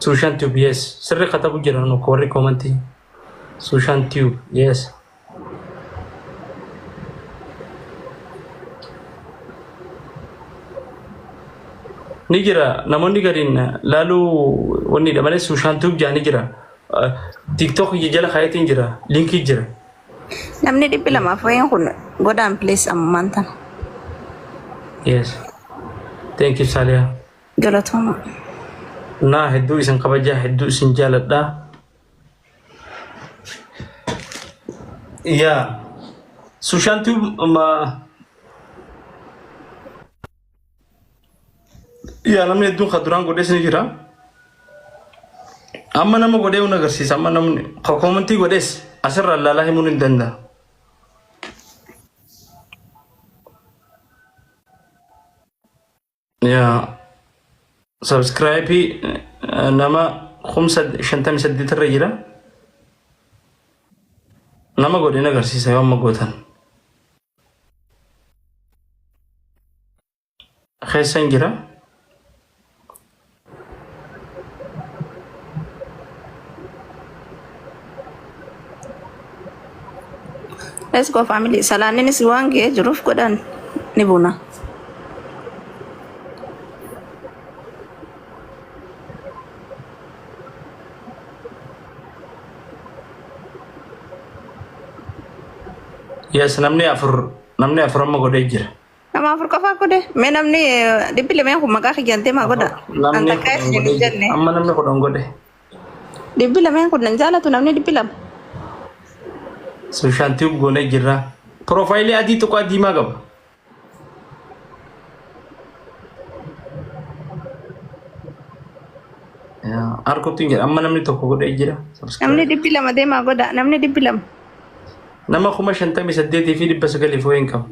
Sushan Tube, yes. Sirri katabu jira nu warri komantii. Sushan Tube, yes. Ni jira namoonni gadiin laaluu wanni dha malee Sushan Tube jaa ni jira. TikTok jala kaayetiin jira. Linkii jira. Namni 200 wayiin kun godhaan please ammaan tana. Yes. Thank you Saliha. Galatooma. Naa hedduu isin kabajaa, hedduu isin jaaladha. Yaa Sushan Tube ma yaa namni hedduun kan duraan godhees ni jira. Amma nama godhee un agarsiisa. Amma namni kan koomentii godhees asirraa ilaalaa himuun hin danda'a. Yaa subscribe nama 58,000 irra jira. Nama godheen agarsiisa yoo amma gootan. Keessan jira. Let's go, family. Salaanninis waan ga'ee jiruuf godhan ni buna. Yes, namni afur amma godhee jira. Nama afur qofaa godhe. Mee namni 200 kun maqaa kiyyaan deemaa godha. An Namni takkaa 10 isin godhee hin jira. jenne. Amma namni 10 godhe. 200 kun nan jaalatu namni 200. Sushan Tube goonee jirra. Piroofaayilii adii tuqaa diimaa qaba. Harkutti hin jedha. Amma namni tokko godhee jira. Namni Subscribe. 200 deemaa godha. Namni 200. Nama 58,900 fi wayiin qaba.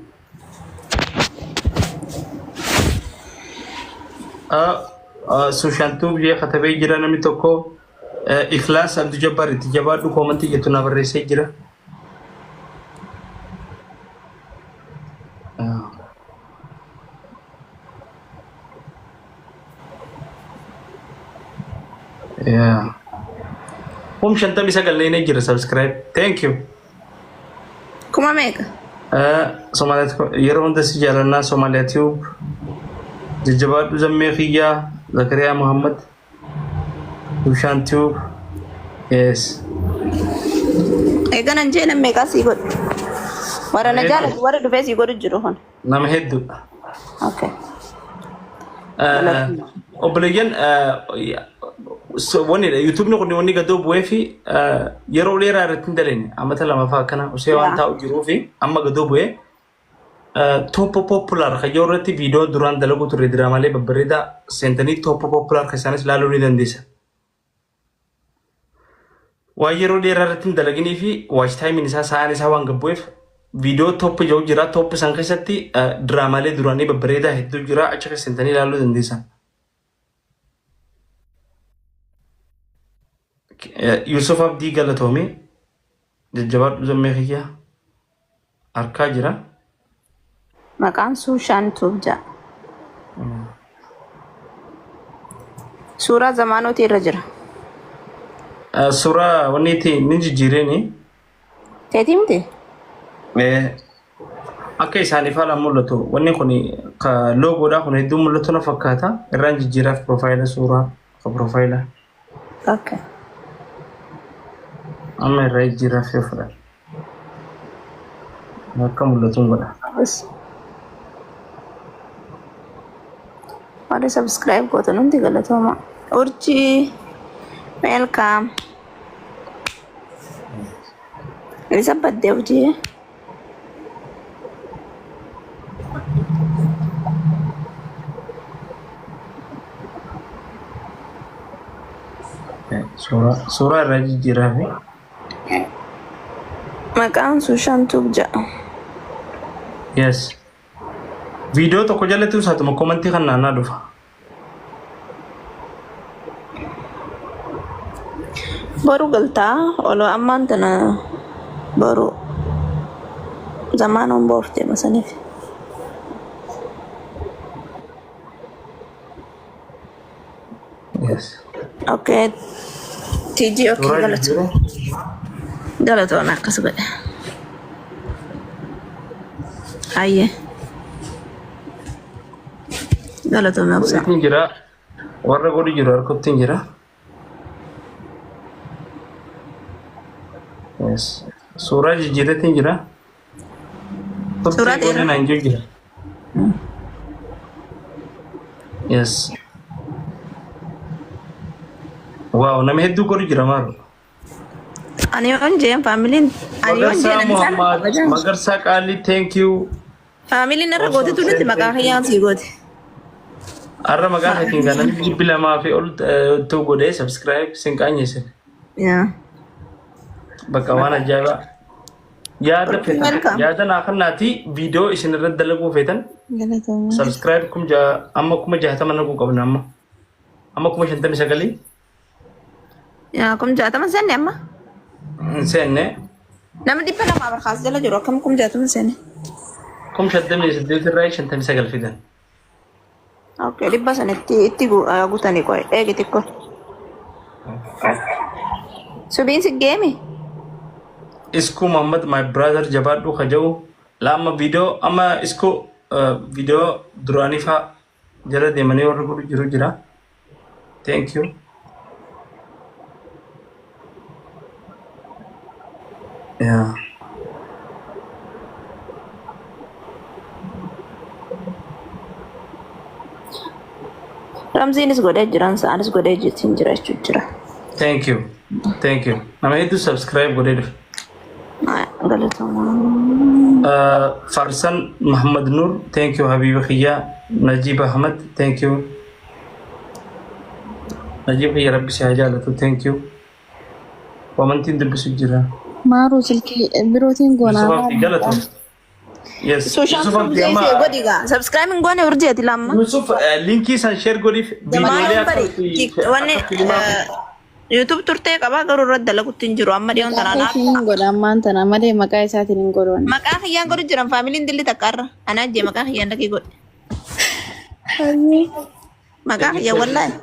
Sushan Tube jee katabee jira namni tokko. Ikhlaas Abdu Jabbaar itti jabaadhu koomantii jettu na barreessee jira. Yeah. 59,000 leenee jira subscribe. Thank you. Kuma meeqa? Somaaliyaa yeroo hunda si jaalannaa Somaaliyaa Tube. Jajjabaadhu zammee kiyyaa Zakariyaa Muhammad. Dushaan Tube. Yes. Egaa nan jee namni meeqaa sii godhu? Warra na jaalatu warra dhufee sii godhu jiru kun. Nama hedduudha. Okay. Obboleeyyan, wanni yuutuubni kun wanni gadoo bu'ee fi yeroo dheeraa irratti hin dalene, amata lama fa'aa akkana osoo waan taa'u jiruu fi amma gadoo bu'ee top popular kayyoo irratti viidiyoo duraan dalaguu turre, diraamaalee babbareedaa seentanii top popular keessaanis ilaaluu ni dandeessa. Waan yeroo dheeraa irratti hin dalaginii fi watch time isaa, sa'aan isaa waan gabbu'eef viidiyoo top jiru jira. Top san keessatti diraamaalee duraanii babbareedaa hedduu jira, achi keessa seentanii ilaaluu dandeessan. Yusuf Abdii galatoomee, jajjabaadhu zammee kiyyaa harkaa jira. Maqaan Suushaan Tube jedha. Suuraa zamaanooti irra jira. Suuraa wanni itti ni jijjiireeni. Teetii miti? Akka isaaniif haalaan mul'atu wanni kun ka loogoodhaa kun hedduu mul'atu na fakkaata, irraan jijjiiraaf piroofaayila, suuraa ka piroofaayila. Okay. Amma irraa jijjiiraaf yoo fudhan akka mul'atuun godha. Bas. Warri subscribe gootan hundi galatooma. Urjii, welcome. Isa baddee urjii. Suuraa irraa jijjiiraaf. Maqaan Suushaan Tube jedha. Yes. Viidiyoo tokko jalatti usaatuma komantii kan naannaa dhufa. Boru galtaa oloo ammaan tana boru zamaanoon boof deema saniif. Yes. Okay. TG okay Suuraa galatoome. jijjiiree. Galatoome akkas godhe. Ayyee. Galatoome obsa. Godheetiin jira. Warra godhu jiru harkuttiin jira. Yes. Suuraa jijjiireetiin jira. Suuraa Turtii dheeraa. godhe naan jiru jira. Yes. Wow, nama hedduu godhu jira maaru. Ani yoon jeen faamiliin ani yoon Magarsaa jeen ani isaan Muhammad, kabajaan. Magarsaa Qaalii, thank you. Faamiliin irra Obsa gootetu nuti Hussein, maqaa thank you. kiyyaan sii goote. Har'a maqaa keetiin kan namni 200 fi ol ta'u godhee subscribe sin qaanyeessin. Yaa. Bakka waan ajaa'ibaa. Yaada feetan, Welcome. yaada naa kannaati viidiyoo isin irratti dalaguu feetan Galatoome. subscribe kum ja'a amma 60,000 naquu qabna amma. Amma 59,000 Yaa 60,000 seenne amma. Hin seenne. Nama 200 barkaas jala jiru akkam 60,000 seenne. 58,000 irraa 59 fidan. Okay, dhibba sana itti itti guutanii qo'e eegi xiqqoo. Subiin si geemi. Isku Muhammad, my brother, jabaadhu kaja'u. La amma viidiyoo amma isku viidiyoo duraanii faa jala deemanii warri godhu jiru jira. Thank you. Yeah. Ramziinis godhee jiran sa'anis godhee jirtiin jira jechuu jira. Thank you. Thank you. Nama hedduu subscribe godhee dhufe. Galatooma. Farsan Muhammad Nur, thank you Habiba Khiyya. Najib Ahmad, thank you. Najib Khiyya Rabbi si haa jaalatu, thank you. Wamantiin dubbisu jira. Maaruu silkii birootiin goonaa Yusuf Abdi galatu. Yes. Sooshaan Yusuf Abdi amma sun godhi gaa. Subscribe hin goone urjeeti lamma. Yusuf linkii san share godhiif viidiyoolee Maal bari akka wanni akka filimaa YouTube turtee qabaa garuu irratti dalagutti hin jiru amma dhiyoon Maqaa tanaan keetiin hin godha ammaan tana malee maqaa isaatiin hin godhu. Maqaa kiyyaan godhu jiran faamiliin dilli takka irra. Anaa jee maqaa kiyyaan dhaqee godhe. Maqaa kiyya wallaahi.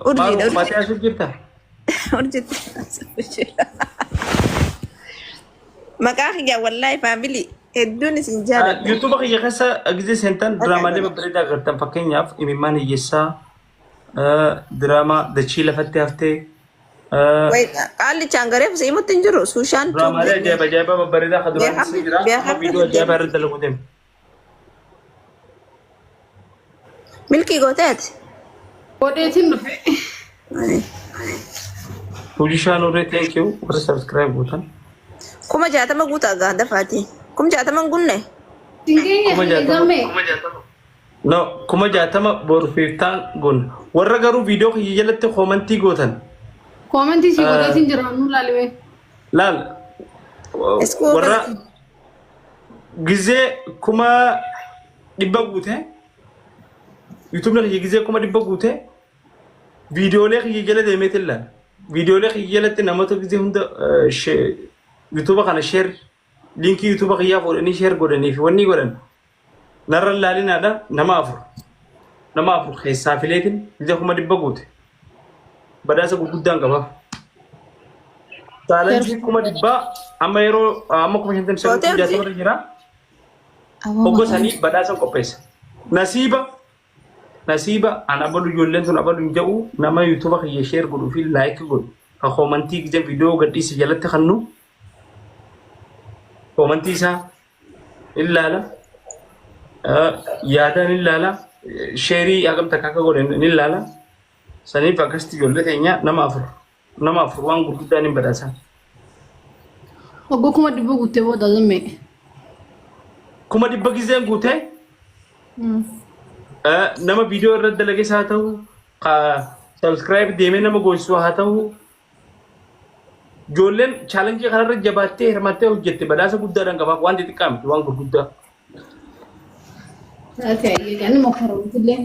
Urjiidha Maal urjii. mataa asii jirta? Urjiitti. Maqaa kiyya wallaahi faamilii hedduun isin jaaladha. YouTube kiyya keessa gizee seentan diraamaalee babbareedaa agartan, fakkeenyaaf Imimmaan Hiyyeessaa, diraamaa Dachii Lafatti Haftee, Wai qaallichaan gareef si'imutti hin jiru. Suushaan diraamaalee ajaa'iba ajaa'ibaa babbareedaa kan duraan keessa jira. Amma viidiyoo ajaa'ibaa irratti dalaguu deema. Milkii gooteeti. Godheetiin dhufe. Hojii Nurree, thank you warra subscribe gootan. 60,000 guutaa gaa dafaati. 60,000 hin gunne. Singeenya 60,000. gamme. No, 60,000 boru fiiftaan goona. Warra garuu viidiyoo kiyya jalatti koomantii gootan. Koomentii si godheetiin jira nu laalime. Laal Iskuu warra gizee 100,000 guute, yuutuubni kiyya gizee 100,000 guute, viidiyoolee kiyya jala deemeetiin laala. Viidiyoolee kiyya jalatti namoota gizee hunda yuutuuba kana share linkii yuutuuba kiyyaa fuudhanii share godhanii fi wanni godhan narra laalinaadha, nama afur keessaa fileetiin gizee 100,000 guute badhaasa gurguddaan qabaaf. Challenge 100,000 amma yeroo amma 59,000 Gootee 60,000 irra jira. Hoggo sanii badhaasa qopheessa. Nasiiba an abalu ijoolleen sun abalu hin jedhu, nama yuutuuba kiyya share godhuu fi like godhu ka koomantii gizee viidiyoo gadhiise jalatti kannu koomantii isaa in laala, yaada ni laala, share hagam takka akka godhe ni laala. Saniif akkasitti ijoollee teenya nama afur waan gurguddaan hin badhaasan. Waggaa 100,000 guuttee booda zammee. 100,000 gizeen guutee nama viidiyoo irratti dalages haa ta'u, ka subscribe deemee nama goosisu haa ta'u, ijoolleen challenge kanarra jabaattee hirmaattee hojjette badhaasa guddaadhaan qabaaf, waan xixiqqaa miti, waan gurguddaa. Taate ayyee ani mokoramtillee.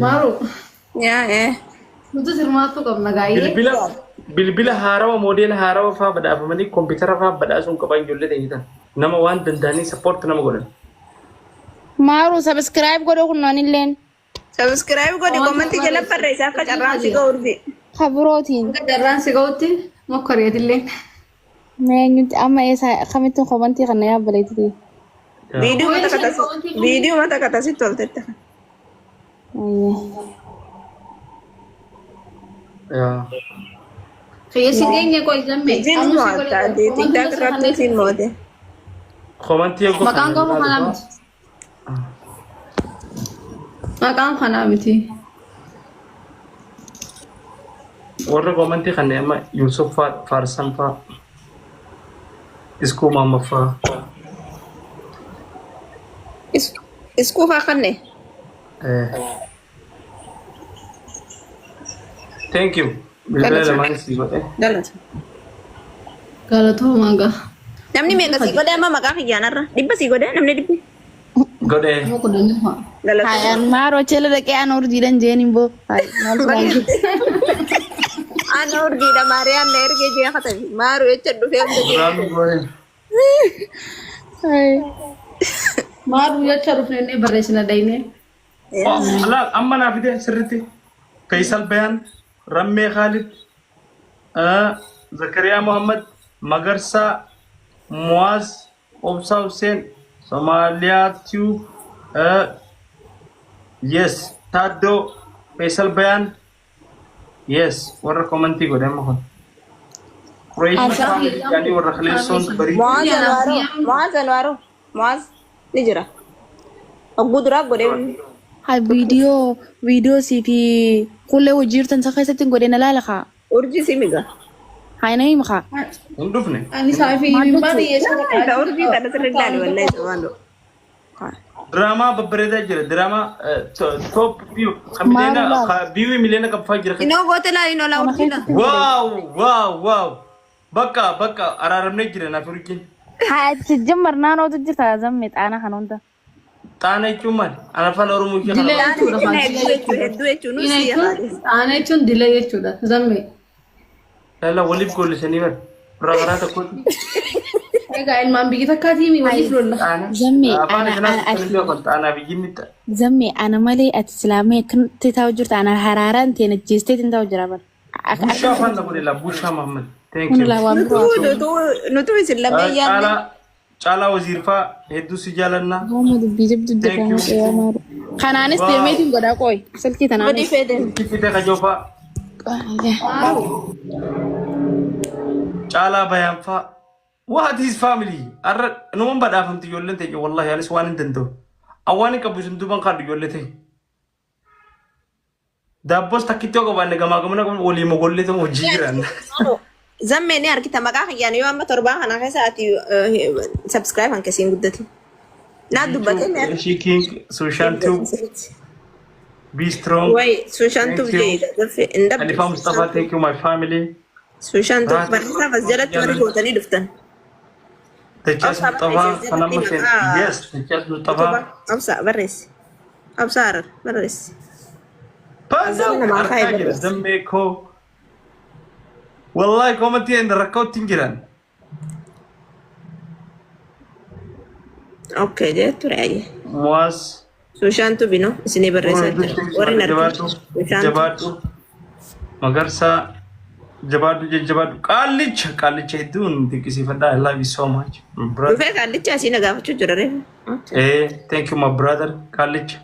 Maaru Yaa ee. nuti hirmaattuu qabna gaa'ee. Bilbila haarawa moodeela haarawa faa badhaafamanii koompitara faa badhaasuun qaban ijoollee ta'e nama waan danda'anii support nama godhan. Maaru subscribe godhuu kunnoon illeen. Subscribe godhi, comment jala barreessa akka carraan si ga'u urji. Ka birootiin. Hanga carraan si ga'utti mokkoreetillee. Mee eenyutti amma eessa kamittiin komantii kana yaabbaleetiti? Viidiyoo Komantii mata katas komantii viidiyoo mata katasitti toltette. Yaa. Kiyya keenya qoy zammee. Isiin Amma si mo'atta godhe ati TikTok irratti isiin moote. Komantii eeguu Maqaan kana koo kanaa miti. Maqaan kanaa miti. Warra komantii kana amma Yusuf faa Faarsan faa Iskuu Maamma faa. Iskuu faa kanne. Thank you. Bilbila lamaanis si godhe. Galata. Galatoomaa gaa. Namni meeqa sii godhe amma maqaa kiyyaanarra? 100 sii godhe namni dhibbi? Godhe. Nama kudhanii faa. Galata. Hayaan maaroo chela dhaqee ana urjiidhaan jeeniin boo. Hay maal silaa Ana urjiidha Maariyaan na ergee jee katabi. Maaru jecha dhufee hunda jee. Duraan godhe. Hay. Maaduu jecha dhufne inni barreessina dhayne. Laal amma naa fide sirriitti. Faisal Bayaan, Rammee Khalid, Zakariyaa Muhammad, Magarsaa, Muwaaz, Obsaa Hussein, Somaaliyaa Tube, yes, Taaddoo, Faisal Bayaan, yes, warra komantii godhe amma kun. Qureeshii family jedhanii warra kaleessoon barii. Muwaaz Anwaaroo. Muwaaz Anwaaroo. Muwaaz ni jira. Hogguu duraa godhee. Hay viidiyoo viidiyoo sii fi kullee hojii jirtan isa keessatti hin godhe na laala kaa. Urjii si miga. Hay na hima kaa. Hin dhufne. Ani isaa fi himmaan hiyyeessa Ta urjii kana sirri ilaali wallahi sabaan. Diraamaa babbareedaa jira. Diraamaa top view kan miliyoona view miliyoona qabfaa jira. Inoo goote laali inoo laa urjii laa. Wow wow wow. Bakka bakka araaramnee jira naaf urjiin. Hay ati jammar naannootu jirta zammee xaana kan hunda. Xaana jechuun maali? Ana afaan Oromoo ishee Dilee kana. jechuudha. Hedduu jechuun hedduu jechuun Ina si jechuun xaana jechuun dilee jechuudha. Zammee. Lala waliif goollisanii bara. Irraa karaa tokkotti. Egaa ilmaan biyya takkaatii mi waliif lolla. Xaana. Zammee Afaan ana kanaas ana ati kan beekan xaanaa biyyinni ta'a. zammee ana malee ati silaamee akkanatti taa'u jirta ana haraaraan ta'e najjeesteetiin taa'u jira bara. Akka Bushaa afaan na godhe laa Bushaa Muhammad. Thank kun you. laa waan biroo Nutuu haasa'u. nutuu nutuu isin lameen yaadne. Caalaa Caalaa Waziirfaa hedduu si jaalannaa. Hooma dubbii jabdu Thank jira you. yaa maaru. Kanaanis Wow. deemeetiin godhaa qooyi silkii Godii tanaanis. fedhe. Fite kajoofaa. Caalaa Bayaanfaa. What is family? Arra numan badhaafamti ijoolleen ta'e wallahi anis waan hin danda'u. Awwaan hin qabu isin duuban kaadhu ijoollee ta'e. Daabboos takkitti yoo qabaanne gamaa gamana qabnu walii mogollee ta'u hojii jiran. Zammee ni argita maqaa kiyyaan yoo amma torbaa kana keessa ati subscribe hanke siin guddati. Naa dubbatee ni argita. She King, Sushan Tube, Be Strong. Way Sushan Tube Thank you. jee daffe hin dhabdu. Khalifa Mustafa, thank you my family. Sushan Tube Raati. barreessaaf as jalatti warri gootanii dhuftan. Dachas Obsa Mustafa, barreessi as Sanamma jalatti Sen. maqaa Yes, Dachas Mustafa. Obsa barreessi. Obsa harar barreessi. Panda, Namaa kaa'ee argaa jira barreessi. zammee koo. Wallahi komantii hin rakkootti hin jiran. Okay jee ture ayyee. Muwaas. Sushan Tube no isinii barreessaa jira. Warri hin argine. Jabaadhu. Sushan Tube. Jabaadhu. Magarsaa. Jabaadhu jajjabaadhu. Qaallicha qaallicha hedduun dinqisiifadha. I love you so much. My brother. Dhufee qaallicha asii na gaafachuu jira reefu. Thank you my brother. Qaallicha.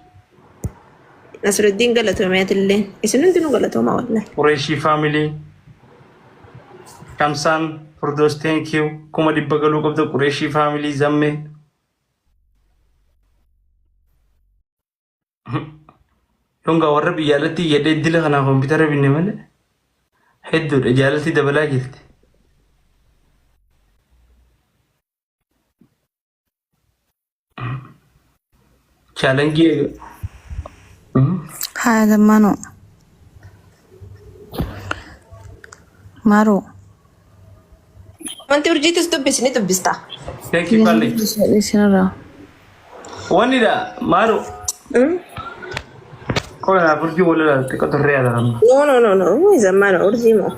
Nasruddiin galatoomeetillee. Isin hundinuu galatoomaa wallahi. Qureeshii family. Shamsaan Firdaus thank you. 100,000 galuu qabda Qureeshii family zammee. Yongaa warra biyya alatti iyyadhee dila kanaa kompiitara binne malee hedduudha jaalalti dabalaa jirti. Challenge Haa zammaanoo. Maaroo. Wanti urjiitis dubbisi ni dubbista. Thank you qalli. Isinirraa. Wannidha maaru. Qola naaf urjii wal ilaalte qotorree alaramna. No no no no zammaana urjii moo.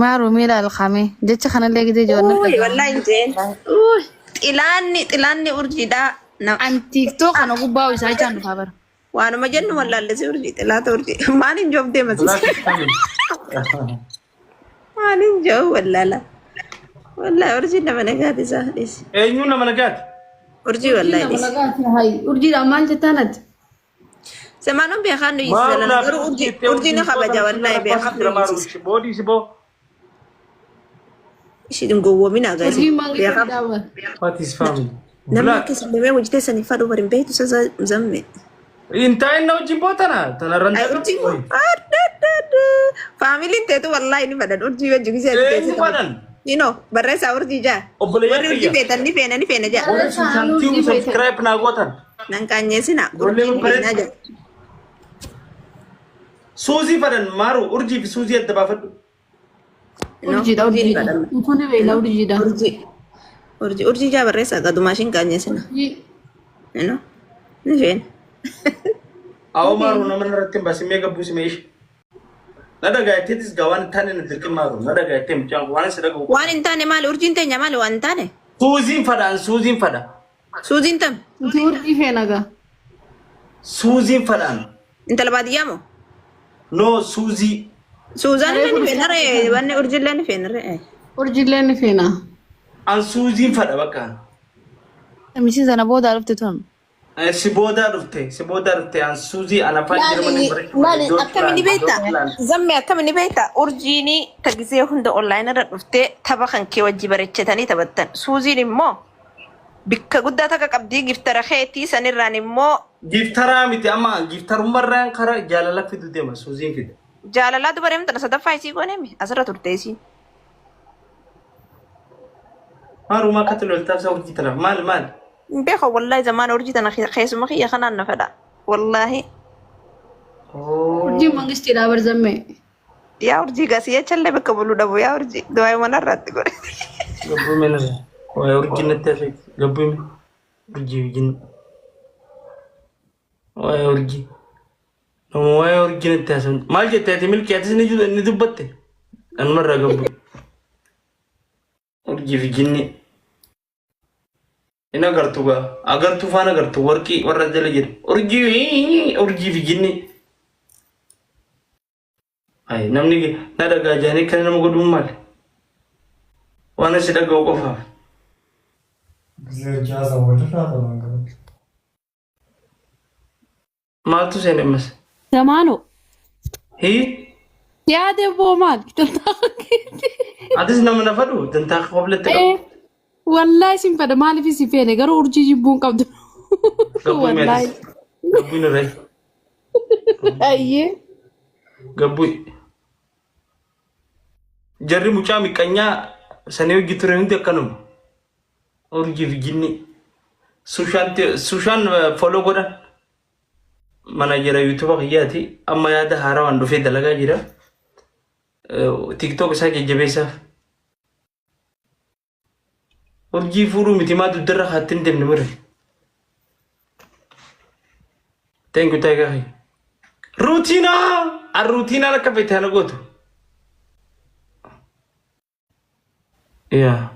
Maaroo mee ilaali kaamee jecha kanallee gidee ijoollee Uy wallahi hin jeen. Xilaanni xilaanni urjiidhaa. An tiiktoo kana gubbaa isaa jechaan dhufaa bara. Waanuma jennu wallaallisee urjii xilaata urjii. Maaliin joof deema Black siise? is coming. Maaliin joof wallaala. Wallaahi urjii nama nagaati isaa dhiisi. Eenyuun nama nagaati? Urjii Urjiin wallaahi nama dhiisi. nagaati hayi. Urjiidhaan maal jettaan ati? Semaanoon beekaan nu Maaru hiisisan naaf garuu urjii jettee urjii urjiin ni soo kabaja kana wallaahi sirra beekaan jira nu maaru hiisisa. boodii si boo. Ishiin gowwoomina agarsiisa. Urjiin maal Beekaan jettaa bara? What is family? namni Black. akka isin damee hojii teessanii fadhu bari hin beektu isa zamme. Intaa inni wajjin boo tana tanarran Ay urjii moo adda adda adda. Faamiliin teetu wallaahi ni fadhan urjii wajji gisee ati Eenyu teessee fadhan? Nino barreessaa urjii jaa. Obboleeyyan Warri urjii kiyya. feetan ni feena ni feena jaa. Warri Barreessaa Suusaan urjii Tube feetan. subscribe naa gootan. Nan qaanyeessina Ijoollee urjii ni feenaa babbareedu. jaa. Suuzii fadhan maaru urjii fi suuzii adda baafadhu. No Urjiidha urjii ni urjiidha. fadhan. Kun ni beekna urjiidha. Urjii urjii urjii jaa barreessaa gadumaa ishiin qaanyeessina. Urjii. Nino ni feena. Awoo maaru nama irratti hin baasin mee gabbuu simee ishee. Na dhagaatteetis gaa waan hin taane na dirqin maaru na dhagaattee mucaan kun waan si dhaga'u. Waan hin taane maali urjiin teenya maali waan hin taane? Suuziin fadhaan suuziin fadha. Suuziin tam Nuti urjii feena gaa. Suuziin fadhaan. intala baadiyyaa moo? No suuzii. Suuzaan Saree illee ni kun feena ree wanni urjiillee ni feena ree. Urjiillee ni feena. An suuziin fadha bakka. Misi sana booda dhufte tun. Si boodaa dhufte si boodaa dhufte an suuzii an afaan Laali Jarmanii laali akkami ni beekta zamme akkami ni beekta urjiin tagisee hunda online irra dhuftee tapha kan kee wajji bareechatanii taphattan suuziin immoo bikka guddaa takka qabdii giftara keetii sanirraan immoo Giftaraa miti amma giftarummarraan karaa jaalala fidu deema suuziin fida. jaalalaa dubaree tana sadaffaa isii gooneemi asirra turte isiin. Maarumaa akkatti loltaaf isa hojii tanaaf maal maal? Hin beeku wallaahi zamaan urjii tana keessuma kiyya kanaan na fedha wallaahi Urjiin mangistiidha bar zammee. yaa urjii gasii jechallee bakka buluu dhabu yaa urjii du'aa manarraatti godhe. Gabbuu mee nasa. Waa'ee urjii natti hafe gabbuu mee urjii wajjin. Waa'ee urjii. Nama waa'ee urjii natti haasa'u. Maal jette ati milkii atis ni ni dubbatte? Anumarraa gabbuu. Urjii fi jinni. Hin agartu gaa. Agartuu faana agartu warqii warra jala jiru. Urjii urjii fi jinni. Ay namni na dhagaa jaanii kan nama godhuun maali? Waan asi dhaga'u qofaaf. Maaltu seene ammas? Zamaano. Hii? Yaade boo maal? Atis nama na fadhu dantaa qoblette qabu. Wallaahi sin fedha maaliif si feene garuu urjii jibbuun qabdu. Gabbuu mee Wallaahi. atis? Gabbuu nurra. Ayyee. Gabbuu. Jarri mucaa miqqanyaa sanii hojii ture hundi akkanuma. Urjii fi jinni. Sushaan Sushaan follow godhan. Manajera YouTube kiyyaati. Amma yaada haarawaan dhufee dalagaa jira. TikTok isaa jajjabeessaaf. Urjii fuudhuu miti maa dugdarra kaatti hin deemne mure. Thank you Tiger. Ruutiinaa! An ruutiinaan akka feete ana gootu. Yaa.